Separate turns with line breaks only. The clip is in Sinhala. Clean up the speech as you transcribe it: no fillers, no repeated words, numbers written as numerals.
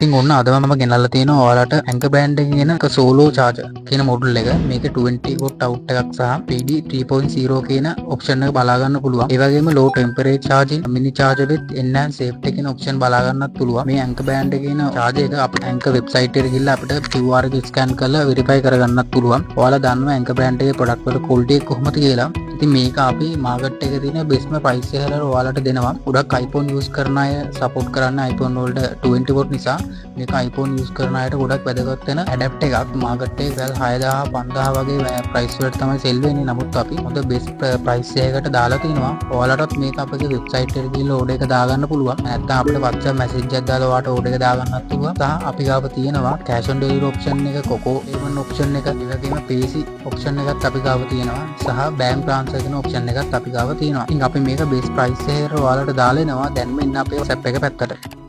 ඉතින් ඔන්න අද මම ගෙනල්ලා තියෙනවා ඔයාලට Anker brand එකකින් එන එක solo charger කියන මොඩල් එක. මේක 20 watt out එකක් සහ PD 3.0 කියන ඔප්ෂන් එක බලා ගන්න පුළුවන්. ඒ වගේම low temperature charging, mini charger with enhanced safety කියන ඔප්ෂන් බලා ගන්නත් පුළුවන්. මේ Anker brand එකේ එන charger එක අපිට Anker website එකට ගිහිල්ලා අපිට QR එක ස්කෑන් කරලා වෙරිෆයි කරගන්නත් පුළුවන්. ඔයාලා දන්නවා Anker brand එකේ ප්‍රොඩක්ට් වල ක්වොලිටි එක කොහොමද කියලා. ඉතින් මේක අපි මාකට් එකේ තියෙන බෙස්ට්ම ප්‍රයිස් එකට ඔයාලට දෙනවා. ගොඩක් iPhone use කරන අය සපෝට් කරන්න iPhone වලට 20 watt නිසා මේක iPhone use කරන අයට ගොඩක් වැදගත් වෙන ඇඩැප්ටර් එකක්. මාකට් එකේ රුපියල් 6000 5000 වගේ ප්‍රයිස් වලට තමයි සෙල් වෙන්නේ. නමුත් අපි හොඳ බෙස්ට් ප්‍රයිස් එකකට දාලා තිනවා. ඔයාලටත් මේක අපගේ වෙබ්සයිට් එකට ගිහිල්ලා ඕඩර් එක දාගන්න පුළුවන්. නැත්නම් අපිට WhatsApp message එකක් දාලා ඔයාලට ඕඩර් එක දාගන්නත් පුළුවන්. සහ අපි ගාව තියෙනවා කෑෂ් ඔන් ඩෙලිවරි ඔප්ෂන් එක, කොකෝ පේමන්ට් ඔප්ෂන් එක, ඒ වගේම පේසි ඔප්ෂන් එකත් අපි ගාව තියෙනවා. සහ බැංක් ට්‍රාන්ස්ෆර් කියන ඔප්ෂන් එකත් අපි ගාව තියෙනවා. ඉතින් අපි මේක බෙස්ට් ප්‍රයිස් එකකට ඔයාලට දාලා එනවා. දැන්ම එන්න අපේ WhatsApp එක පැත්තට.